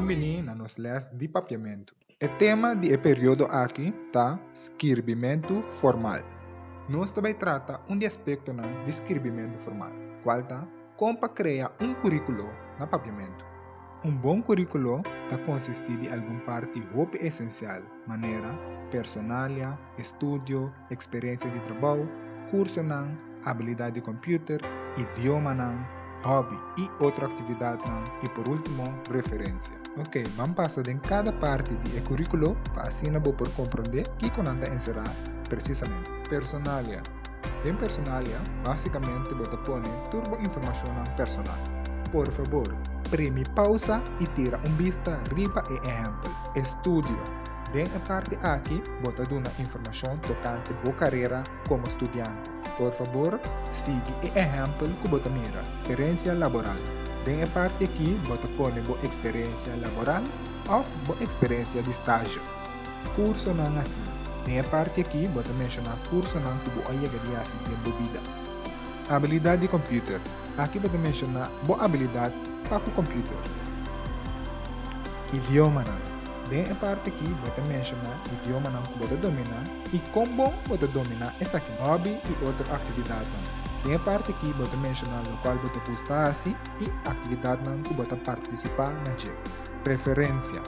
Bon bini na nos les di Papiamentu. E tema di e periodo aki ta skirbimentu formal. Nos ta bai trata un di aspektonan di skirbimentu formal, kual ta kon pa krea un kuríkulo na Papiamentu. Un bon kuríkulo ta konsistí di algun parti hopi esensial, manera, personalia, estudio, eksperensia di trabou, kursonan, abilidat di kòmpiuter, idiomanan, hòbi i otro aktividatnan i por último referensia. Oke, ban pasa den kada parti di e kuríkulo pa asina bo por komprondé kiko nan ta enserá presisamente. Personalia. Den Personalia, básikamente bo ta pone tur bo informashonnan personal. Por fabor, primi pausa i tira un bista riba e ehèmpel. Estudio. Den e parti aki bo ta duna informashon tokante bo karera komo studiante. Por fabor, sigui e ehèmpel ku bo ta mira. Eksperensia laboral. Den e parti aki bo ta pone bo eksperensia laboral òf bo eksperensia di stazje. Kursonan hasi. Den e parti aki bo ta menshoná kursonan ku bo a yega di hasi den bo bida. Abilidat di kòmpiuter. Aki bo ta menshoná bo abilidat pa ku kòmpiuter. Idiomanan. Den e parti aki bo ta menshoná idiomanan ku bo ta dominá i kon bon bo ta dominá esaki. Hòbi i otro aktividatnan. Den e parti aki bo ta menshoná lokual bo ta gusta hasi i aktividatnan ku bo ta partisipá na dje. Preferensia.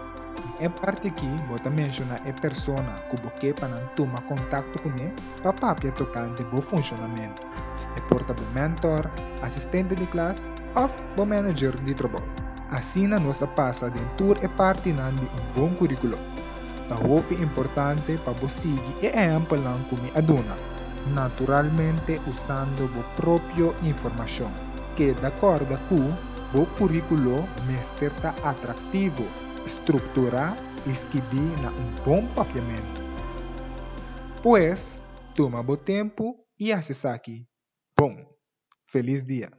Den e parti aki bo ta menshoná e persona ku bo ke pa nan tuma kontakto kuné pa papia tokante bo funshonamentu. E por ta bo mentor, asistente di klas òf bo manager di trabou. Asina nos a pasa den tur e partinan di un bon kuríkulo. Ta hopi importante pa bo sigui e ehèmpelnan ku mi a duna, naturalmente usando bo propio informashon. Keda kòrda ku bo kuríkulo mester ta atraktivo, strukturá i skibí na un bon papiamentu. Pues, tuma bo tempu i hasi esaki bon. Felis dia!